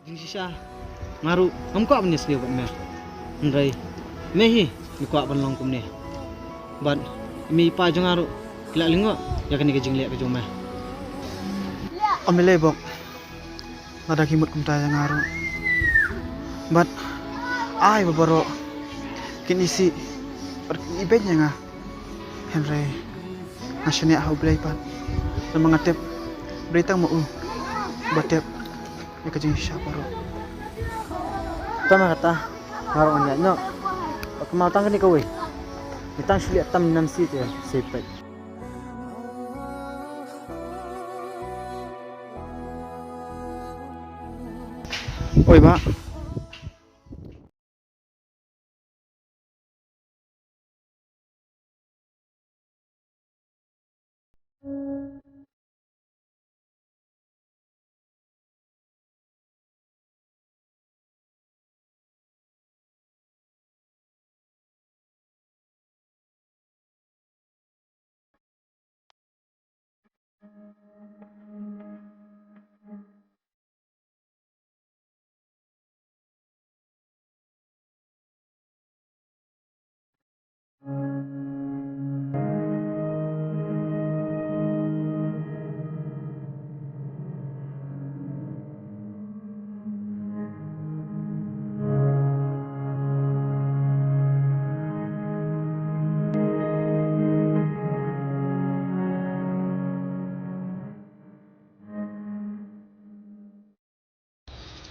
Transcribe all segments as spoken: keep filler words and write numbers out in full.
Jingshisha nga ruh ngam kwah ban ïasngewbha bad me. Hynrei me hi me kwah ban long kumne. Bad i mei i pa jong nga ruh ki la lyngngoh ïa kane ka jingleh ka jong me. Ym lei bok. Lada ki mut kumta ïa nga ruh. Bad ai ba baroh kin isih bad kin ibeiñ ïa nga. Hynrei nga shaniah ha U Blei pat. Namar nga tip U Blei tang ma u ba tip ïa ka jingshisha baroh. Tang ma kata nga ruh ngan ïaid noh. Ba kynmaw tang kane kawei. Ngi tang shu leh tam Nancy te sei peit. Oi bah.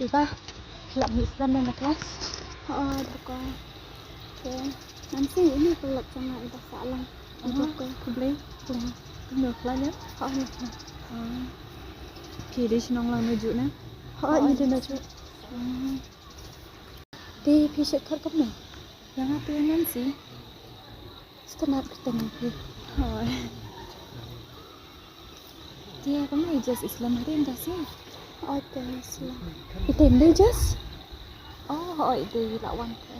Iba, lap ni slam na kelas. Ha, buka. Okay. Nancy, ini pelak sama iba salang. Buka. Kublai. Kublai. Ini pelan ya? Ha, ini pelan. Ah. Okay, di sini lang menuju na. Ha, ini dia menuju. Ah. Di phi shait khot kumno? Ïa nga te Nancy. Sngewtynnat kyrteng phi. Hooid. Te kumno i Jess i slem hadien ka sngi? Hooid te i slem. Ite ym dei Jess? Oh, hooid dei, la wan te.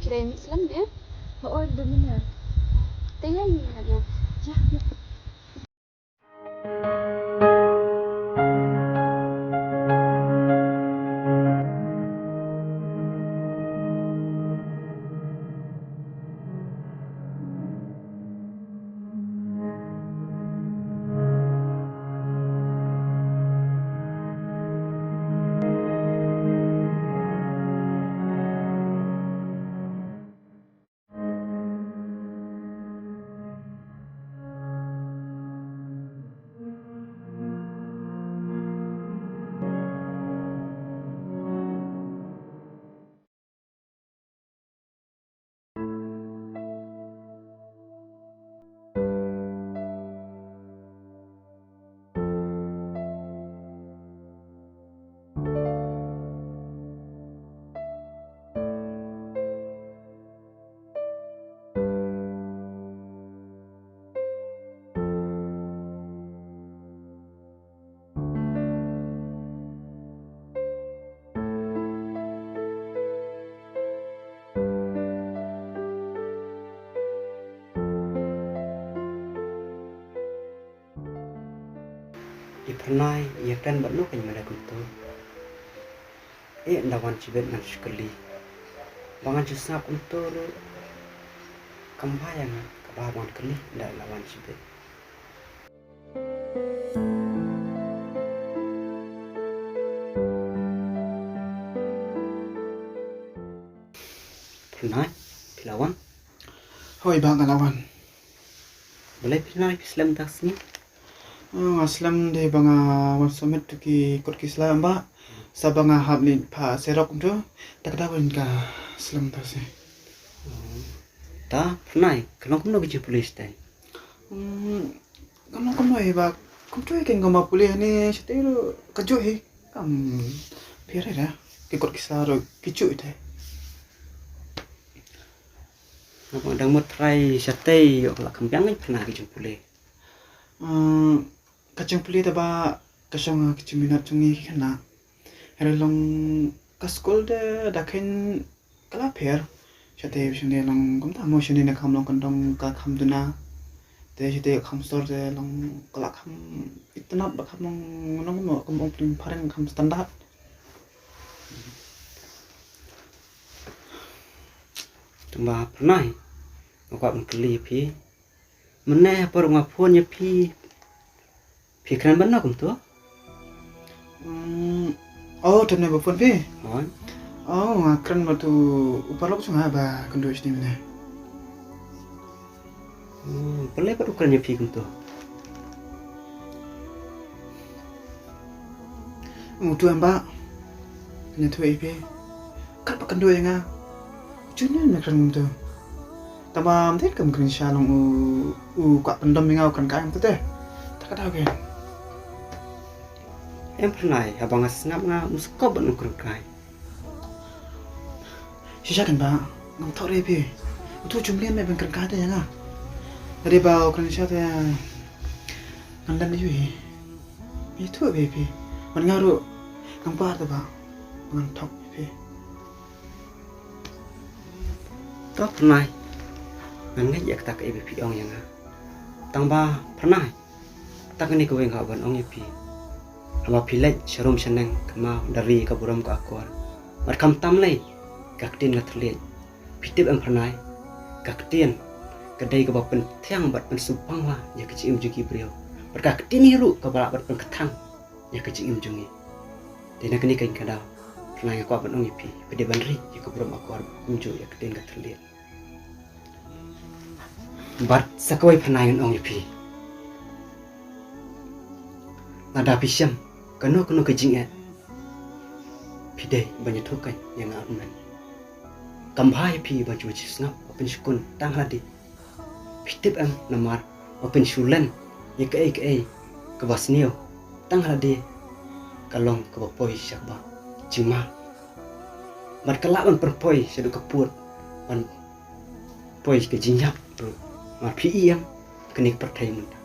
Ki dei mih slem de? Hooid, dei mih. Te ïa ïa ïa. Ïa, ïa. I Phyrnai, i ïakren bad no kein mynta kumto? Eh, ynda wan shibit ngan shu kylli. Ba ngan shu sngap kumto ruh kam bha ïa nga, kaba wan kylli ynda la wan shibit. Phyrnai, phi la wan? Hooid bah, nga la wan. Balei Phyrnai phi slem mynta ka sngi? Oh, nga slem dei ba nga wan submit ïa ki kot ki sla em bah. Sa ba nga hap leit phah xerox kumto. Te kata ka daw ba nga slem mynta ka sngi. Oh. Te Phyrnai, ka long kumno ka jingpule shatei? Hmm, ka long kumno hi bah, kumto hi kein, kumba pule hangne shatei ruh kajuh hi. Kam pher hi da. Ki kot ki sla ruh kijuh hi te. Nga dang mut trai shatei ïoh ka la kham biang kein Phyrnai ka jingpule. Hmm, ka jingpule te bah ka shong ha ki jingminot jong ngi ki khynnah. Hynrei long ka skul te da kheiñ ka la pher. Shatei shane long kumta mo, shane na kham long kyndong ka kham duna. Te shatei kham stor te long ka la kham itynnad ba kham long, long mo, kham ong pring phareng kham standard. Tang ba Pyrnai, nga kwah ban kylli phi. Mynne ha por nga phone ïa phi, phi kren ban no kumto? Hmm. Oh, te mynne ba phone phi? Hooid. Oh, nga kren bad u paralok jong nga ba kynduh shane mynne. Hmm, balei pat u kren ïa phi kumto? Utu em bah. Nga ïathuh ïa phi. Kat ba kynduh ïa nga. Jun ne kren kumto. Tang ba ym dei ka Mukren Sha long u, u kwah pyndom ïa nga u kren kai kumto te. Ta ka daw ke. Em Pyrnai, haba nga sngap nga ym sngewkop ban u kren kai. Shisha kan bah, ngam thoh re phi. Utu jumlien me ban kren kai te ïa nga. Lada ba u Mukren Sha te ngan leh ïa u hi. Ïathuh be phi. Bad nga ruh ngam kwah te bah. Ngan thok phi. To Pyrnai. Ngan ngeit ïa kata kaei ba phi ong ïa nga. Tang ba Pyrnai, kata kane kawei nga ban ong ïa phi. Haba phi leit sharum shaneng kynmaw da ri ka burom ka akor. Bad khamtam lei ka ktien ka thylliej. Phi tip em Pyrnai, ka ktien ka dei kaba pynthiang bad pynsngewbha ïa ka jingim jong ki briew. Bad ka ktien hi ruh kaba lah ban pynkthang ïa ka jingim jong ngi. Te na kane ka daw Pyrnai nga kwah ban ong ïa phi, phi dei ban ri ïa ka burom akor, kumjuh ïa ka ktien ka thylliej. Bad sa kawei Pyrnai ngan ong ïa phi. Lada phi shem kano kano ka jingeh, phi dei ban ïathuh kein ïa nga u hynmen. Kam bha ïa phi ban shu sngap, ban shu shukun tang ha lade. Phi tip em namar ba phin shu len ïa kaei kaei kaba sniew tang ha lade ka long kaba poi sha kaba jingma. Bad ka lah ban pynpoi shaduh ka pud ban poi ka jingïap ruh. Namar phi i em kane ka pyrthei mynta.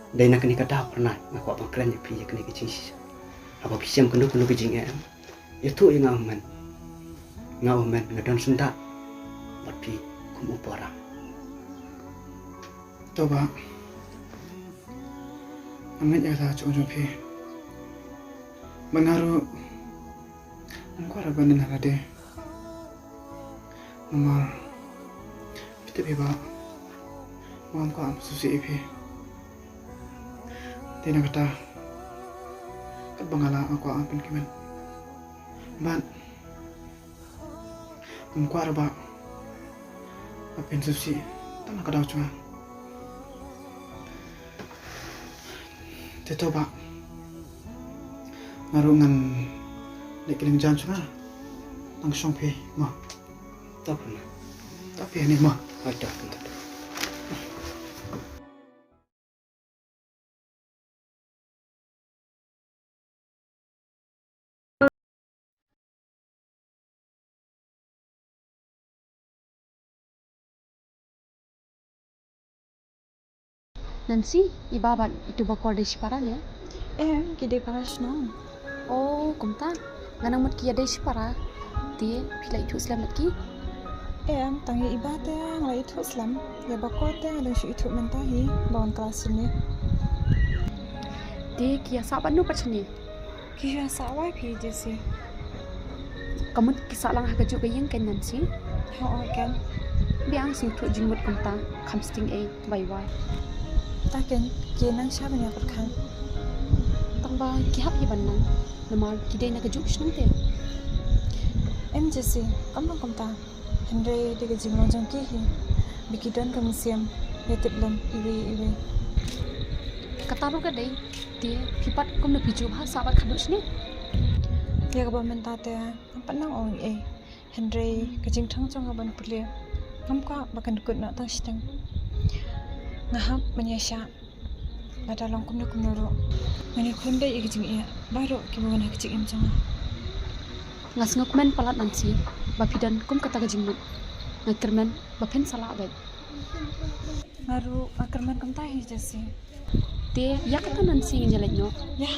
Dei na kane ka daw Pyrnai nga kwah ban kren ïa phi ïa kane ka jingshisha. Haba phi shem kano kano ka jingeh em, ïathuh ïa nga u hynmen. Nga u hynmen nga don syndah bad phi kum u para. To bah. Nga ngeit ïa kata ka jingong jong phi. Bad nga ruh ngam kwah ban ïa lade. Namar phi tip hi bah, ngam kwah ban sngewsih ïa phi. Te na kata katba nga lah nga kwah ban pynkmen. Bad ngam kwah ruh bah ba phin sngewsih tang na ka daw jong nga. Te to bah, nga ruh ngan leit kylleng jan jong nga. Tang shong phi mo. To Pyrnai. To phi hangne mo. Hooid to. Nancy, i Bah bad itu ba kor dei shipara ne? Em, ki dei para shnong. Oh, kumta. Nga nang mut ki ïa dei shipara. Te phi la ithuh slem bad ki? Em, tang ïa i Bah te nga la ithuh slem. Ïa ba kor te nga dang shu ithuh mynta hi, ba wan klas jong ngi. Te ki ïa sah bad no pat shane? Ki ïa sah wai phi Jessie. Ka mut ki sah lang ha kajuh ka ïing kein Nancy. Hooid kein. Biang sngewthuh jingmut kumta kham sting ei. Bai wai. Ta kein, ki nang sha ban ïa pyrkhat. Tang ba ki hap ïa ban nang. Namar ki dei na kajuh ka shnong te. Em Jessie, kam long kumta. Hynrei dei ka jinglong jong ki hi ba ki don ka mynsiem ïa tip lem iwei iwei. Kata ruh ka dei. Te phi pat kumno phi ju bha sah bad khadduh shane? Ïa kaba mynta te ngam pat nang ong ei. Hynrei ka jingthrang jong nga ban pule ngam kwah ba kan kut noh tang shiteng. Nga hap ban ïa shah. Lada long kumno kumno ruh ngan ïa khun beit ïa ka jingeh baroh kiba wan ha ka jingim jong nga. Nga sngewkmen palat Nancy ba phi don kum kata ka jingmut. Nga kyrmen ba phin sa lah beit. Nga ruh nga kyrmen kumta hi Jesse. Te ïa kata Nancy ngin ïa leit noh. Ïa.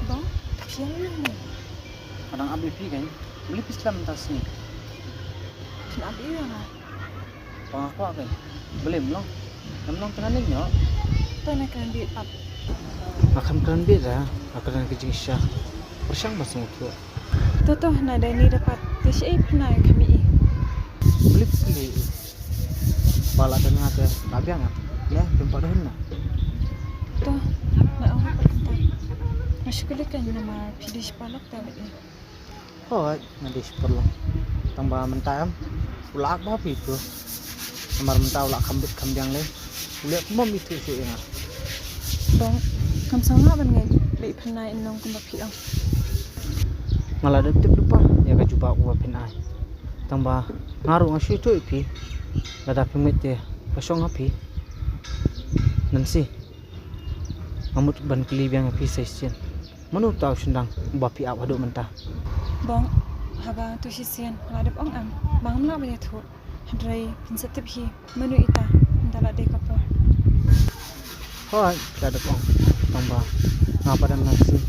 Bang, phi ïa leh ne? Nga dang ap ïa phi kein. Balei phi slem mynta sngi? Phin ap ïa nga. Ba nga kwah kein. Balei, ym long? Ngam long te nga leit noh. To, nga kren beit pat. Nga khlem kren beit re, nga kren ka jingshisha. Pyrshang ban sngewthuh. To to, nga dei ni da pat. Te shaei phi nai kham ïohi. Balei phi kylli ïa u? Ba la don nga te la biang nga. Ne, phim pat hun na. To, nga ong pat kumta. Nga shu kylli kein namar phi dei shi paralok te bad ïa. Hooid, nga dei shi paralok. Tang ba mynta em u la ak bha phi to. Namar mynta u la kham bit kham biang lei. U leh kumba um ithuh shuh ïa nga. Bong, ngam sngewlah ban ngeit ba i Phyrnai in long kumba phi ong. Nga la dep tip lypa ïa ka jubab uba phin ai. Tang ba nga ruh nga shu ithuh ïa phi. Lada phim ngeit te ka shong ha phi. Nancy, nga mut ban kylli biang ïa phi sa shisien. Mano uta u shynrang uba phi ap haduh mynta? Bong, haba to shisien nga la dep ong em ba ngam lah ban ïathuh. Hynrei phin sa tip hi mano ita ynda la dei ka por. Hooid, phi la dep ong. Tang ba nga pat em Nancy,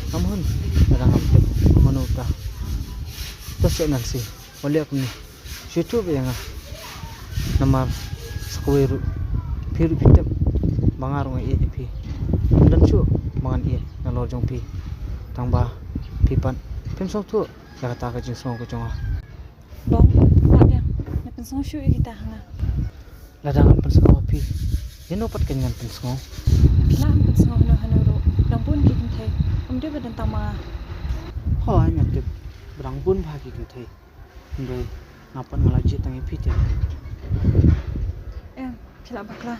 ngam hun lada ngam tip mano uta. To seh Nancy, wat leh kumne. Shu ïathuh beit ïa nga. Namar sa kawei ruh phi ruh phi tip ba nga ruh nga ïeit ïa phi. Ym don shuh ba ngan ïeit nalor jong phi. Tang ba phi pat phim sngewthuh ïa kata ka jingsngew ka jong nga. Bong, lah biang, nga pynsngew shuh ïa kita ha nga. Lada ngan pynsngew ha phi, ïano pat kein ngan pynsngew? Phi lah ban pynsngew hano hano ruh, dang bun ki kynthei, ym dei ba don tang ma nga. Hooid, nga tip ba dang bun bha ki kynthei. Hynrei nga pat nga la jied tang ïa phi te. Em, phi lah bakla.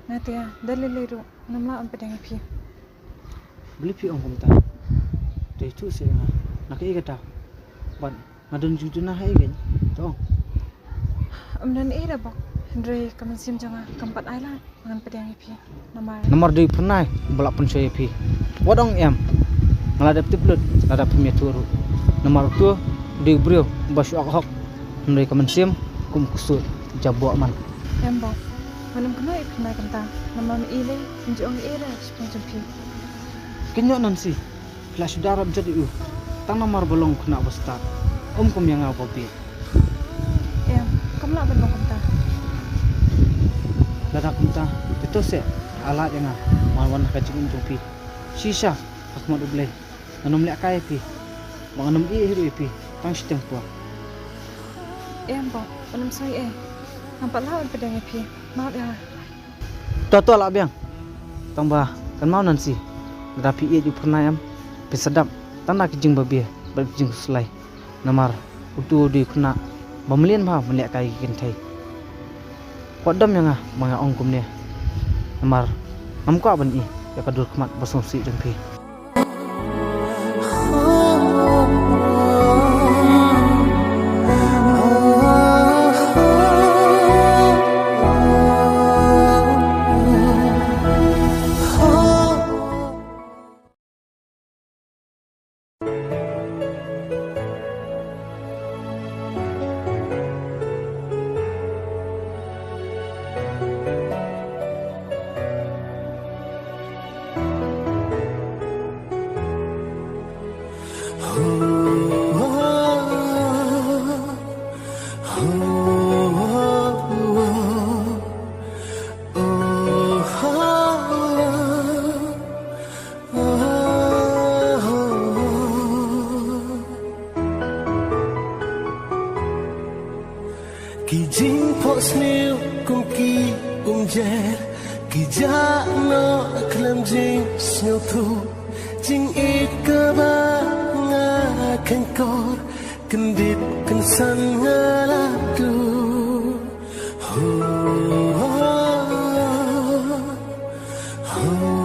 Nga te da lei lei ruh ngam lah ban pdiang ïa phi. Balei phi ong kumta? To ïathuh seh ïa nga na kaei ka daw. Bad nga don jingduna ha ïing, to ong. Ym don ei da bok, hynrei ka mynsiem jong nga kam pat ai lad ba ngan pdiang ïa phi. Namar, namar dei u Phyrnai uba la pynshoi ïa phi. Wat ong em. Nga la dep tip lut lada phim ïathuh ruh. Namar uto u dei u briew uba shu ak hok, hynrei ka mynsiem kum u ksuid jaboh man. Em bok, wat nym kynnoh ïa u Phyrnai kumta. Namar ma i lei ym ju ong ei ei re shaphang jong phi. Kynnoh Nancy. Phi la shu da rap jot ïa u tang namar ba long khynnah ba stad, ym kum ïa nga ba bieit. Em, kam lah ban long kumta. Lada kumta te to seh, ai lad ïa nga ban wan ha ka jingim jong phi. Shisha ha khmat U Blei ngan ym lehkai ïa phi, ba ngan ym ïeh hi ruh ïa phi tang shiteng por. Em bok, wat nym soi ei. Ngam pat lah ban pdiang ïa phi. Map ïa nga. To to, lah biang. Tang ba kynmaw Nancy, lada phi ïeit ïa u Phyrnai em, phin sa dap tang da ki jingbabe bad ki jingkhuslai. Namar uto u dei u khynnah ba mlien bha ban lehkai ki kynthei. Wat dom ïa nga ba nga ong kumne. Namar ngam kwah ban ïeh ïa ka dur khmat ba sngewsih jong phi. Ki jingphohsniew kum ki umjer ki jah noh khlem jingsngewthuh. Jingïeit kaba nga kheiñkor kyndit kynsan nga la duh. Ho, ho, ho.